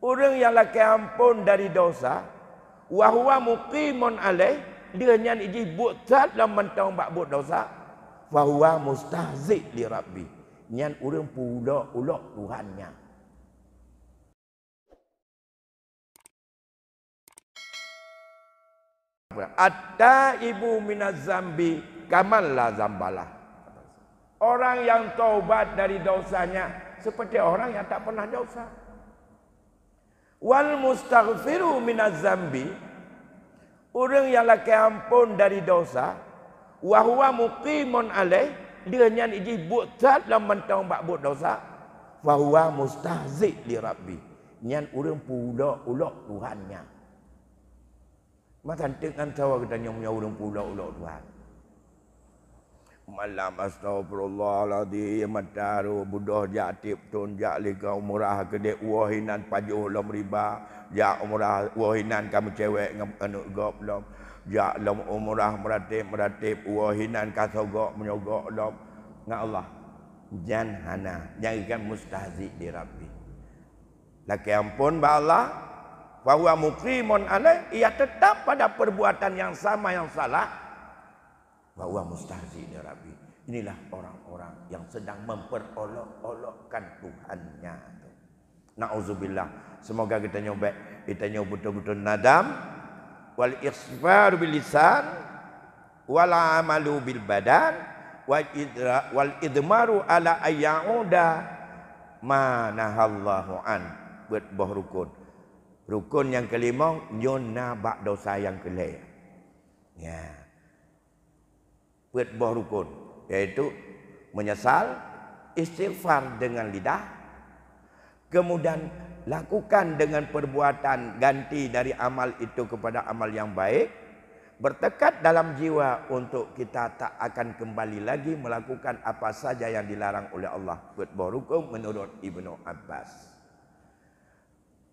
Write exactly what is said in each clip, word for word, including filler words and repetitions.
Ureuëng nyang lakée amphon dari desya, wa huwa muqimun alaih, lheueh nyan jih buet that lom mantong bak buet desya, fa huwa mustahzi li Rabbih, nyan ureuëng peulok-ulok Tuhan nyan. At-taibu minaz zambi kaman la zambalah. Orang yang taubat dari dosanya seperti orang yang tak pernah dosa. Wal mustaghfiru minaz zambi, ureuëng nyang lakée amphon dari dosa, wa huwa muqimun alaih, lheueh nyan jih buet that lom mantong bak buet dosa, fa huwa mustahzi li Rabbih, nyan ureuëng peulok-ulok Tuhan nyan. Matan teuk ngon sawa geutanyoe meunyoe ureuëng peulok-ulok Tuhan. Malam, astagfirullahaladzim, mata rôh, beudôh jak tiep thon jak lé keu umrah keudeh, woe hinan pajoh lom riba, jak umrah, woe hinan ka meucewek ngon aneuk gob lom, jak lom umrah meuratéb-meuratéb, woe hinan ka sogok meusogok lom ngon Allah. Nyan hana, nyan kan mustahzi li Rabbih. Lakée amphon bak Allah, fa huwa muqimun alaih, ia tetap pada perbuatan yang sama yang salah, fa huwa mustahzi li Rabbih. Inilah orang-orang yang sedang memperolok-olokkan Tuhannya. Nauzubillah. Semoga geutanyoe bék, geutanyoe beutôi-beutôi nadam, wal istighfar bil lisan, wal amalu bil badan, wal idra-, wal idmaru ala ayyauda ma nahallahu an. Peuet boh rukun. Rukun nyang keulimong, nyoe na bak dosa nyang keu lhée. Ya. Peuet boh rukun, yaitu menyesal, istighfar dengan lidah, kemudian lakukan dengan perbuatan ganti dari amal itu kepada amal yang baik, bertekad dalam jiwa untuk kita tak akan kembali lagi melakukan apa saja yang dilarang oleh Allah. Peuet boh rukun menurut Ibnu Abbas.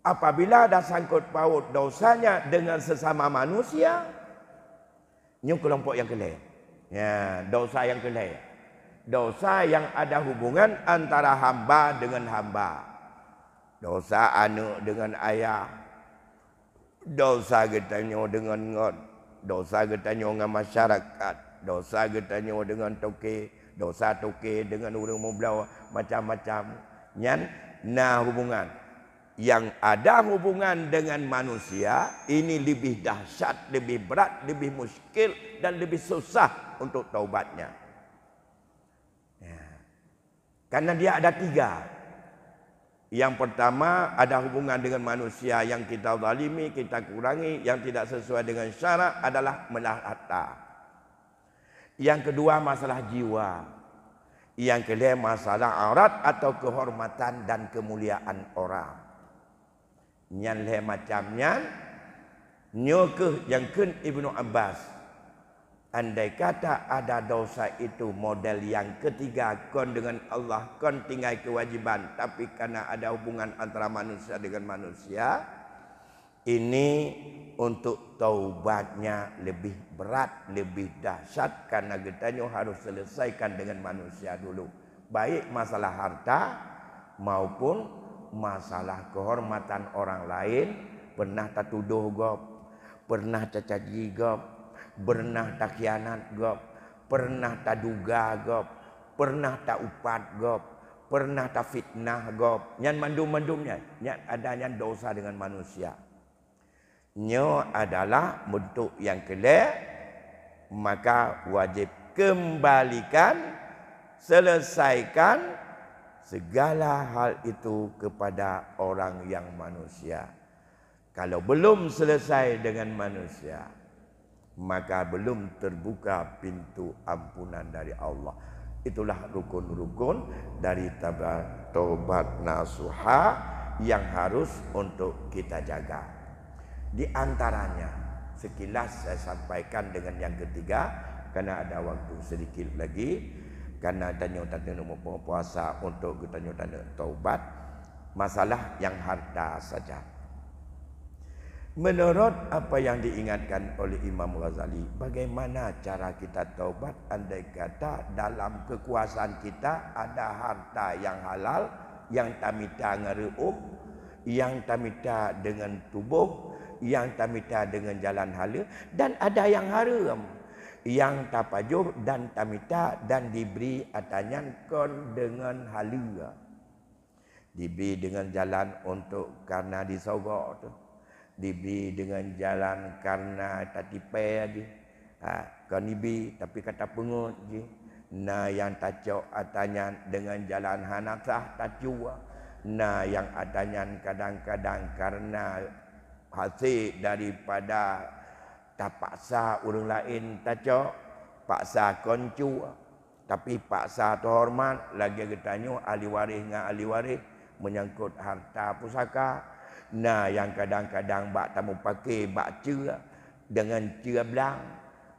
Apabila ada sangkut paut dosanya dengan sesama manusia, nyoe keulompok nyang keu lhée. Ya, dosa nyang keu lhée. Dosa yang ada hubungan antara hamba dengan hamba. Dosa aneuk dengan ayah. Dosa geutanyoe dengan ngon. Dosa geutanyoe ngon masyarakat. Dosa geutanyoe dengan toke. Dosa toke dengan ureuëng meubloe, macam-macam. Nyan na hubungan. Yang ada hubungan dengan manusia, ini lebih dahsyat, lebih berat, lebih muskil, dan lebih susah untuk taubatnya. Ya. Karena dia ada tiga. Yang pertama, ada hubungan dengan manusia yang kita zalimi, kita kurangi, yang tidak sesuai dengan syarak adalah melah harta. Yang kedua, masalah jiwa. Yang keu lhée, masalah aurat atau kehormatan dan kemuliaan orang. Nyan lhée macam nyan, nyoe kheueh nyang kheun Ibnu Abbas, andai kata ada dosa itu model yang ketiga, kon dengan Allah, kon tinggai kewajiban, tapi karena ada hubungan antara manusia dengan manusia, ini untuk taubatnya lebih berat, lebih dahsyat, karena geutanyoe harus selesaikan dengan manusia dulu. Baik masalah harta maupun masalah kehormatan orang lain, pernah tatudoh gob, pernah tacaci gob, pernah takhianat gob, pernah taduga gob, pernah taupat gob, pernah tafitnah gob. Nyan mandum-mandum nyan, nyan ada nyan dosa dengan manusia. Nyoe adalah bentuk nyang keu lhée, maka wajib kembalikan, selesaikan segala hal itu kepada orang yang manusia. Kalau belum selesai dengan manusia, maka belum terbuka pintu ampunan dari Allah. Itulah rukun-rukun dari taba-, taubat nasuha yang harus untuk kita jaga. Di antaranya, sekilas saya sampaikan dengan yang ketiga, karena ada waktu sedikit lagi, karena tanyoe tateunong puasa untuk geutanyoe taneuk taubat, masalah yang harta saja. Menurut apa yang diingatkan oleh Imam Ghazali, bagaimana cara kita taubat andai kata dalam kekuasaan kita ada harta yang halal yang tamita ngon reu'uem, Nyang tamita deungon tuboh, nyang tamita deungon jalan haleue, dan ada nyang hareuem, nyang tapajoh dan tamita dan dibri ata nyan kon deungon haleue. Dibri deungon jalan untuk karna disogok tu. Dibri deungon jalan karna tatipée jih. Ha, kon dibri, tapi ka tapeungeut jih. Na nyang tacok ata nyan deungon jalan hana sah tacue. Na nyang ata nyan kadang-kadang karna hasé daripada tapaksa ureuëng laén tacok, paksa kon cue. Tapi paksa teuhoreumat lagée geutanyoe ahli waréh ngon ahli waréh meunyangkot harta pusaka. Na nyang kadang-kadang bak tameupaké bak ceue deungon ceue blang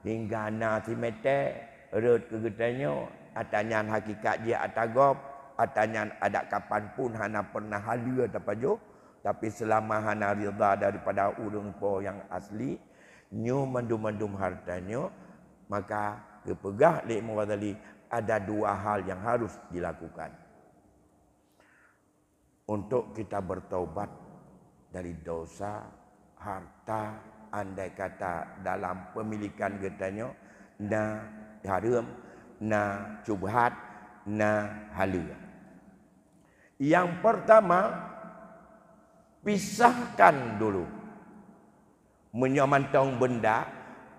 hingga na simeté rhot keu geutanyoe. Ata nyan hakikat jih ata gob, ata nyan adak kapan pun hana peureunah haleue tapajoh, tapi seulama hana ridha daripada ureuëng po nyang asli, nyoe mandum-mandum harta nyoe, maka geupeugah lé Imam Ghazali, ada dua hal yang harus dilakukan untuk kita bertaubat dari dosa, harta, andai kata dalam pemilikan geutanyoe na hareuem, na syubhat, na haleue. Yang pertama, pisahkan dulu. Meunyoe mantong beunda,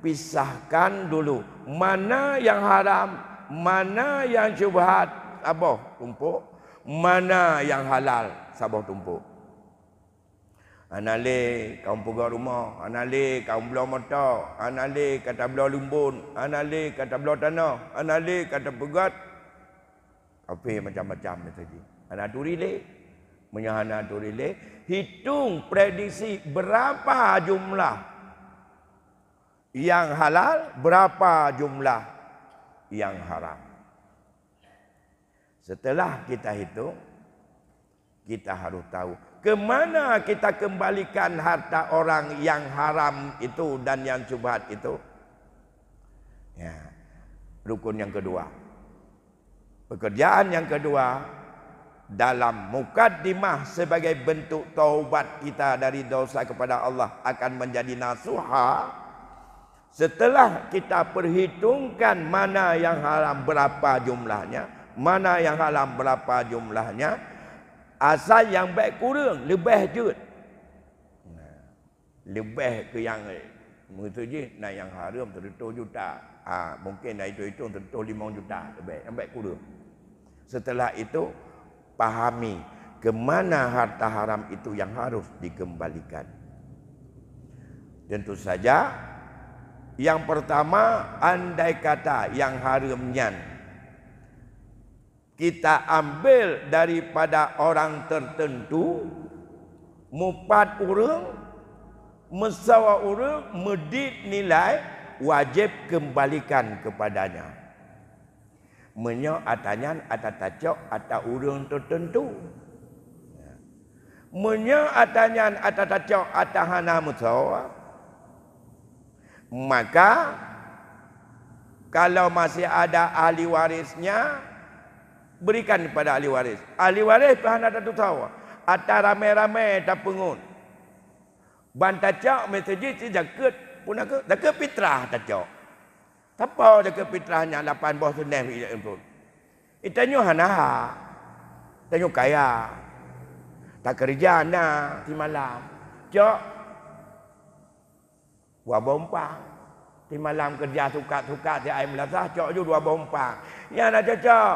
pisahkan dulu mana nyang haram, mana nyang syubhat, saboh tumpok, mana nyang halal, saboh tumpok. Hana lé kaum peugöt rumoh, hana lé kaum bloe moto, hana lé ka tabloe lumbon, hana lé ka tabloe tanoh, hana lé ka tapeugöt. Kafé macam-macam meuseujid. Hana turi lé. Meunyoe hana turi lé, hitong prediksi berapa jumlah nyang halal, berapa jumlah nyang haram. Setelah kita hitung, kita harus tahu ke mana kita kembalikan harta orang yang haram itu dan yang syubhat itu. Ya. Rukun yang kedua. Pekerjaan yang kedua, dalam mukaddimah sebagai bentuk taubat kita dari dosa kepada Allah akan menjadi nasuha. Setelah kita perhitungkan mana yang haram berapa jumlahnya, mana yang haram berapa jumlahnya, asai nyang bék kureueng, leubeh jeuet. Nah, leubeh keu nyang, maksud jih na nyang hareuem seratus juta. Ha, mungkin na itu-itu seratus limong juta leubeh, nyang bék kureueng. Setelah itu, pahami ke mana harta haram itu yang harus dikembalikan. Tentu saja, yang pertama, andai kata yang hareuem nyan kita ambil daripada orang tertentu, mupat ureuëng, meusawa ureuëng, meudit nilai, wajéb kembalikan kepadanya. Meunyoe ata nyan ata tacok ata ureuëng tertentu. Meunyoe ata nyan ata tacok ata hana meusawa, maka kalau masih ada ahli warisnya, berikan kepada ahli waris. Ahli waris pih hana tatusawa, ata ramé-ramé tapeungon. Ban tacok meuseujid si zakeuet pun aku, zakeuet fitrah tacok. Sapo zakeuet fitrah nyan lapan boh seuneh pih pun. Itanyoe hana hak. Tanyoe kaya. Takeureuja na simalam. Cok dua boh umpang. Simalam keureuja sukat-sukat si ayam melasah, cok ju dua boh umpang. Nyan na cocok.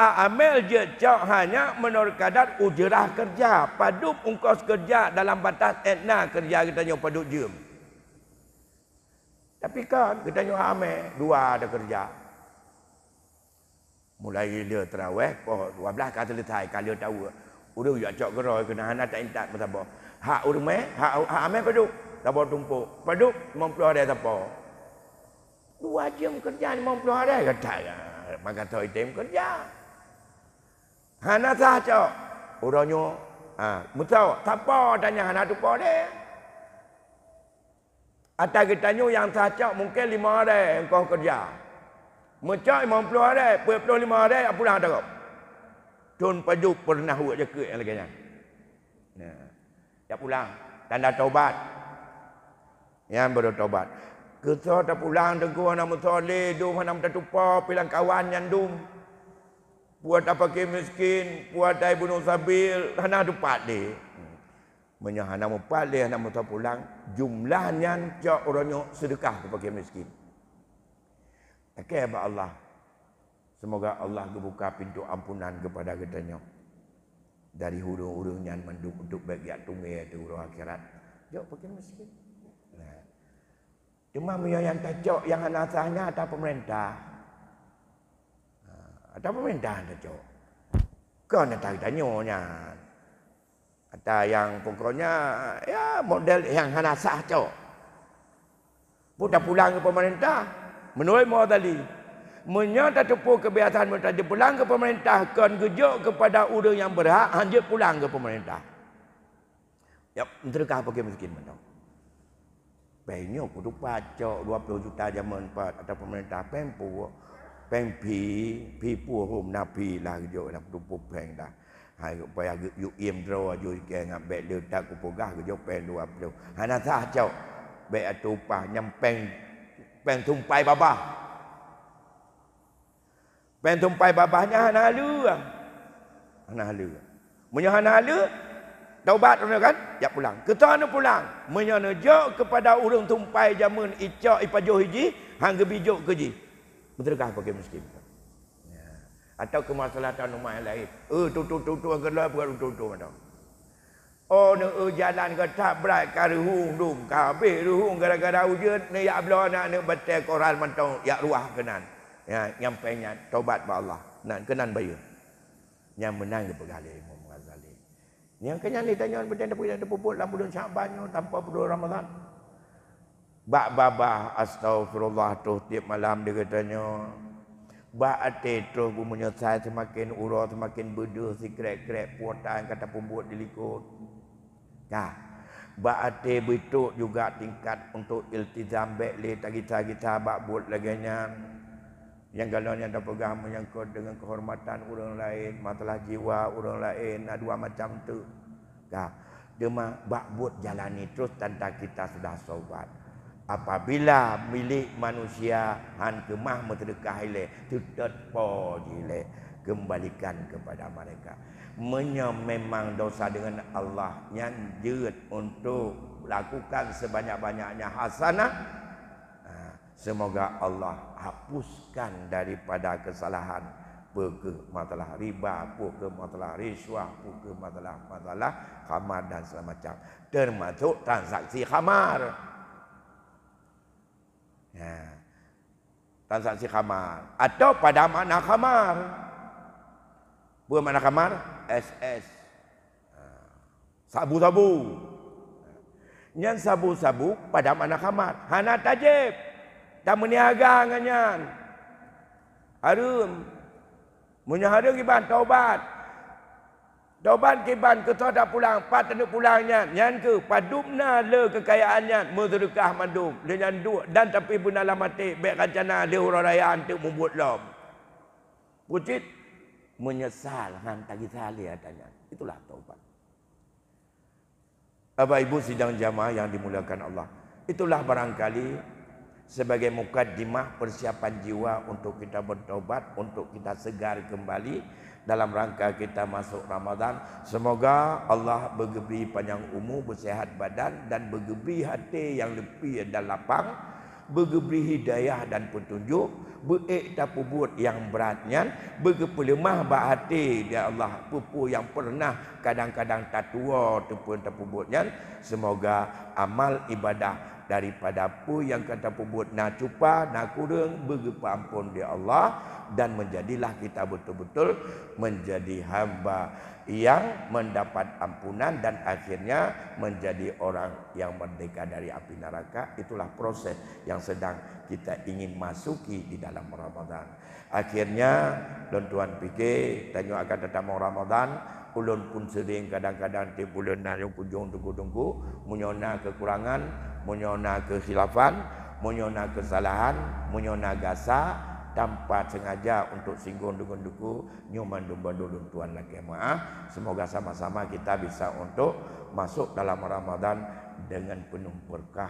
A amel jeuet cok hanya meunurot kadar ujeurah keureuja, padub ungkos keureuja dalam batas edna keureuja geutanyoe padub jeuem. Tapi kan geutanyoe amé dua ada keureuja. Mulai lheueh taraweh poh dua belas ka seuleusai, ka lheueh tawoe. Ureuëng jak cok keudroe keunan hana taintat meusaboh. Hak ureuëng mé, hak, hak amé padub, saboh tumpok. Padub limong ploh aré sapo. Dua jeuem keureuja limong ploh aré gata, maka soe item keureuja. Hana sah cok. Uroe nyoe, ha, meusawa, sapo tanya hana tupo deh. Ata geutanyoe nyang sah cok mungken limong aré ungkoh keureuja. Meucok limong ploh aré, peuet ploh limong aré, pulang ata gob. Thon padub peureunah weuek jakeuet nyang lagée nyan. Nah. Jak pulang. Tanda taubat. Nyan baru taubat. Keu soe tapulang teungku hana meusoleh, dum hana meutatupa pilang kawan nyan dum. Peue ata fakir miskin, peue ata ibnu sabil, hana teupat lé. Meunyoe hana meupat lé, hana meusoe pulang, jumlah nyan cok uroe nyoe seudeukah keu fakir miskin. Lakée bak Allah. Seumoga Allah geubuka pintoe ampunan keupada geutanyoe dari ureuëng-ureuëng nyan mandum untuk bék jak tunggée di uroe akhirat. Jok fakir miskin. Nah. Teuma meunyoe nyang tacok nyang hana sah nyan ata peumeurintah. Ha, ata peumeurintah tacok. Kon ata geutanyoe nyan. Ata nyang pokoknya, ya, model nyang hana sah cok. Peue tapulang keu peumeurintah? Meunurot Imam Ghazali, meunyoe tateupeue keubiasaan meunyoe tapulang keu peumeurintah kon geujok keupada ureuëng nyang beurhak, hanjeuet pulang keu peumeurintah. Ya, meuseudeukah fakir miskin mantong. Péng nyoe kutupat cok dua ploh juta jameun pat ata peumeurintah, péng puek, péng phi, phi puek hom na phi lah geujok lam kutupat péng dah. Hai payah geuyue iem droe aju ikée ngat bék le that kupeugah geujok péng dua ploh. Hana sah cok. Bék ateueh upah nyang péng, péng tumpai babah. Péng tumpai babah nyan hana haleue. Hana haleue. Meunyoe hana haleue, taubat droeneuh kan, jak pulang. Keu soe neupulang? Meunyoe neujok keupada ureuëng tumpai jameun icok ipajoh ijih, han geubi jok keu jih. Meuseudeukah fakir miskin. Ya. Atau keumaslahatan umat nyang laén. Eh, tutoe-tutoe keudroe buat tutoe-tutoe mantong. Oh, neueu jalan geutak brat ka reuhung dum, ka habéh reuhung gara-gara ujeuen, neujak bloe aneuk neuk batée koran mantong jak ruah keunan. Ya, nyang péng nyan taubat bak Allah. Nan keunan bayeue. Nyang meunan geupeugah lé Imam Ghazali. Nyang keunan ditanyoe beude tapeubuet lam buleuen Syakban nyoe tanpa buleuen Ramadhan. Bak babah astaghfirullah troh tieb malam di geutanyoe. Bak até troh beumeunyeusai seumaken uroe seumaken beudeuh sikrek-krek puotan ka tapeubuet di likot. Ka. Bak até beutrok juga tingkat untuk iltizam bék lé tagisa-gisa bak buet lagée nyan. Nyang galon nyang tapeugah meunyangkot deungon keuhormatan ureuëng laén, masalah jiwa ureuëng laén, na dua macam teuk. Ka. Teuma bak buet jalani terus tanda kita sudah taubat. Apabila milék manusia han keumah meuseudeukah ilée, teutot po jih ilée, kembalikan kepada mereka. Meunyoe memang dosa dengan Allah nyan jeuet untuk lakukan sebanyak-banyaknya hasanah, ha, semoga Allah hapuskan daripada kesalahan, peue keuh masalah riba, peue keuh masalah risuah, peue keuh masalah-masalah khamar dan segala macam, termasuk transaksi khamar. Ya. Transaksi khamar atau pada makna khamar. Peue makna khamar? S S. Ha. Sabu-sabu. Nyan sabu-sabu pada makna khamar. Hana tajép. Tameuniaga ngon nyan. Hareuem. Meunyoe hareuem kiban taubat. Taubat kiban keu soe tapulang, pat taneuk pulang nyan, nyan keuh padub na le keukayaan nyan, meuseudeukah mandum, lé nyan duek dan tapi beuna lam até bék rancana lé uroe raya anteuk mubuet lom. Pucit meunyeusal ngon tagisa lé ata nyan. Itulah taubat. Bapak Ibu sidang jamaah yang dimuliakan Allah, itulah barangkali sebagai mukaddimah persiapan jiwa untuk kita bertobat, untuk kita segar kembali dalam rangka kita masuk Ramadan. Semoga Allah beugeubri panjang umu, beusehat badan dan beugeubri até nyang leupie dan lapang, beugeubri hidayah dan peutunjuk, beuék tapeubuet nyang brat nyan, beugeupeuleumah bak até, ya Allah, peue-peue nyang peureunah kadang-kadang tatuwoe teupeu tapeubuet nyan. Semoga amal ibadah daripada peue nyang ka tapeubuet na cupa, na kureueng, beugeupeuamphon lé Allah, dan menjadilah kita betul-betul menjadi hamba yang mendapat ampunan dan akhirnya menjadi orang yang merdeka dari api neraka. Itulah proses yang sedang kita ingin masuki di dalam Ramadan. Akhirnya, lôn tuan pike, tanyoe akan teutamong Ramadan, ulôn pun sering kadang-kadang tiep buleuen na nyang kunjong teungku-teungku, meunyoe na keukurangan, meunyoe na keukhilafan, meunyoe na keusalahan, meunyoe na gasa, tanpa sengaja untuk singgung deungon duku, nyoe mandum bandum lôn tuan lakée meuáh. Semoga sama-sama kita bisa untuk masuk dalam Ramadan dengan penuh berkah